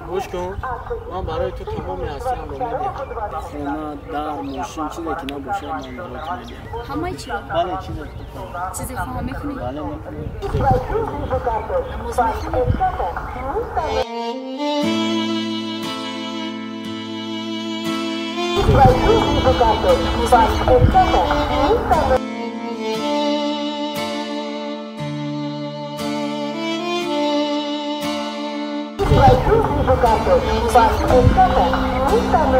Гӯш кун, ман барои ту тамоми ҳастиамро медиҳам. Хона, дар, мошин, чизе ки набошад, ман барои ту медиҳам. Ҳамаи чиро? Бале, чизе ки ту хоҳӣ. Чизе хоҳам мекунӣ? Бале, мекунӣ. Намоз мехонӣ? Намоз мехонӣ? Намоз мехонӣ?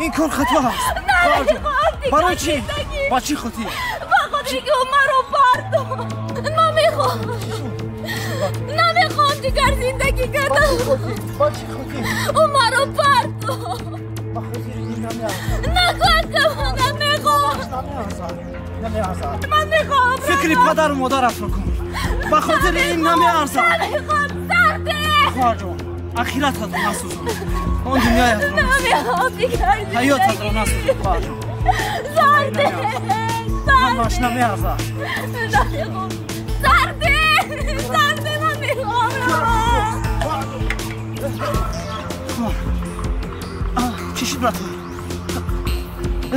Ин кор хато аст. Барои чӣ? Ба чӣ хотир? Ба хотире ки ӯ маро бардошт. Ман мехоҳам. Намехоҳам дигар зиндагӣ кардан. Ба чӣ хотир? Ӯ маро бардошт. Ба хотири ин намеарзад. Накун, намехоҳам. Намеарзад. Ман мехоҳам. Фикри падару модаратро кун. Ба хотири ин намеарзад. Намехоҳам, сарде. Хоҳарҷон, ахирататро насӯзон. Он дунёятро намехоҳам дигар зиндагӣ. Ҳаётатро насӯзон, хоҳарҷон. Сарде. Ҳамаш намеарзад. Намехоҳам. Сарде. Сарде, ман мехоҳам. Чӣ шуд, братон?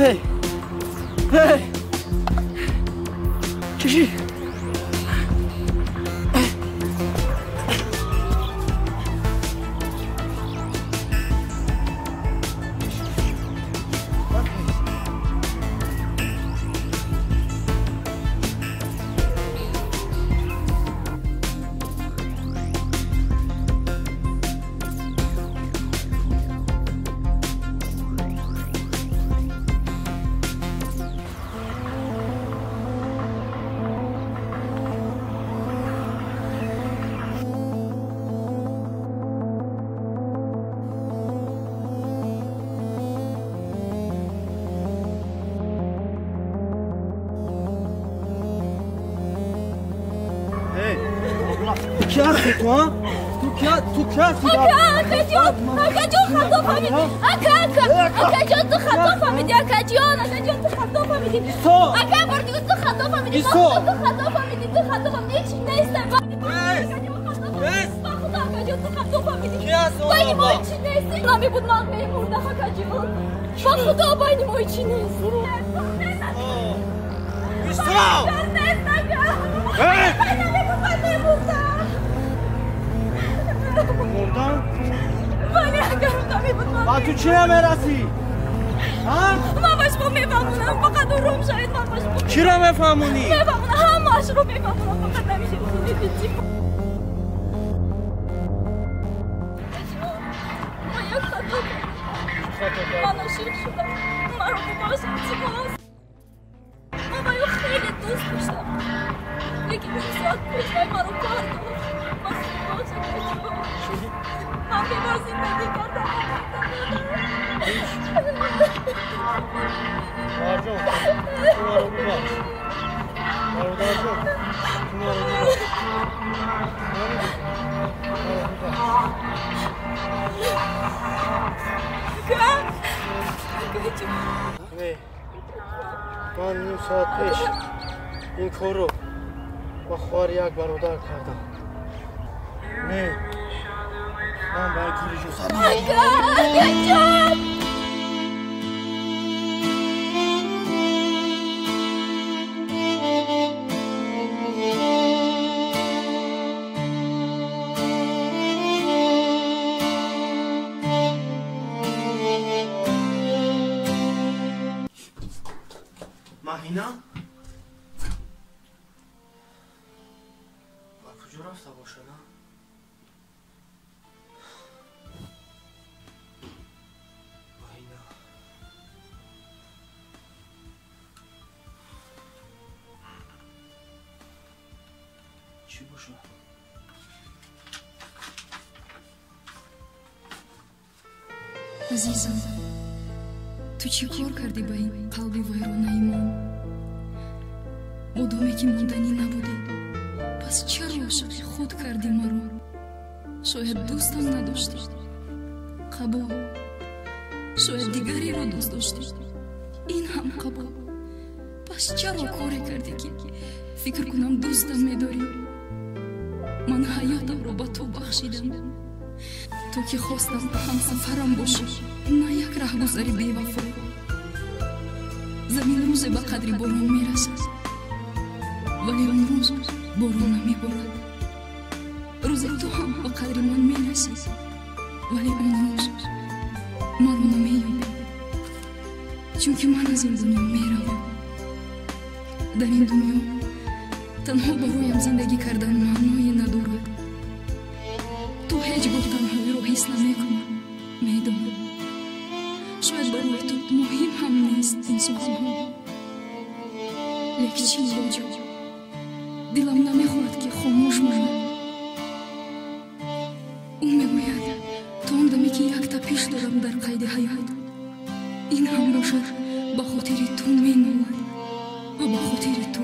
Эй! Эй! Чӣ шуд? Ки ҳасти ту, а? Ту ки ҳасти? Ака, акаҷон, акаҷон, хато фаҳмидӣ. Ака, ака, акаҷон, ту хато фаҳмидӣ, акаҷон, акаҷон, ту хато фаҳмидӣ. Исо! Ака, бор дигар ту хато фаҳмидӣ. Исо! Ту хато фаҳмидӣ, ту хато фаҳмидӣ. Ҳеҷ нест. Акаҷон, хато фаҳмидӣ. Ба худо, акаҷон, ту хато фаҳмидӣ. Ки ҳаст он? Байни мо ҳеҷ нест. Намебуд, ман мемурдам, акаҷон. Ба худо, байни мо ҳеҷ нест. Исо! Нест, ака. Эй! Намебуд, ман мемурдам. Мурдан? Бале, агар ӯ намебуд ман. Ба ту чӣ намерасӣ? Ман ба шумо мефаҳмонам, фақат ором шавед, ман ба шумо. Чиро мефаҳмонӣ? Мефаҳмонам, ҳамаашро мефаҳмонам, фақат намешавед. Ман як хато кардам. Ман ошиқ шудам. Маро бубахш, илтимос. Ман ба ӯ хеле дӯст доштам. Лекин ним соат пеш вай маро пардохт. Ман бубахш, акаҷон. Ман бемор зиндагӣ кардам. Хоҳарҷон, ту маро бубахш. Бародарҷон, ту маро бубахш. Маро бубахш. Не, ман ним соат пеш ин корро ба хоҳари як бародар кардам. Не, ман ба ин кор иҷозат Акаҷон! Маҳина? Ба куҷо рафта бошад, а? Маҳина. Чӣ бошад? Азизам, ту чӣ кор кардӣ ба ин қалби вайронаи ман? Модоме ки монданӣ набудӣ, пас чаро ошиқи худ кардӣ маро? Шояд дӯстам надоштӣ? Қабул. Шояд дигареро дӯст доштӣ? Ин ҳам қабул. Пас чаро коре кардӣ, ки фикр кунам дӯстам медорӣ? Ман ҳаётамро ба ту бахшидам, то ки хостам ҳамсафарам бошӣ, на як раҳгузари бевафо. Замин рӯзе ба қадри борон мерасад, вале он рӯз борон намеборад. Рӯзе ту ҳам ба қадри ман мерасӣ, вале он рӯз маро намеёбӣ, чунки ман аз ин дунё меравам. Дар ин дунё танҳо бароям зиндагӣ кардан маъное надорад. Ту ҳеҷ гоҳ танҳоиро ҳис намекунӣ, медонам. Шояд барои ту муҳим ҳам нест ин суханҳо. Лекин чӣ илоҷо? Дилам намехоҳад, ки хомӯш монад. Ӯ мегӯяд, то он даме ки як тапиш дорам дар қайди ҳаёт, ин ҳам бошад ба хотири ту менолад ва ба хотири ту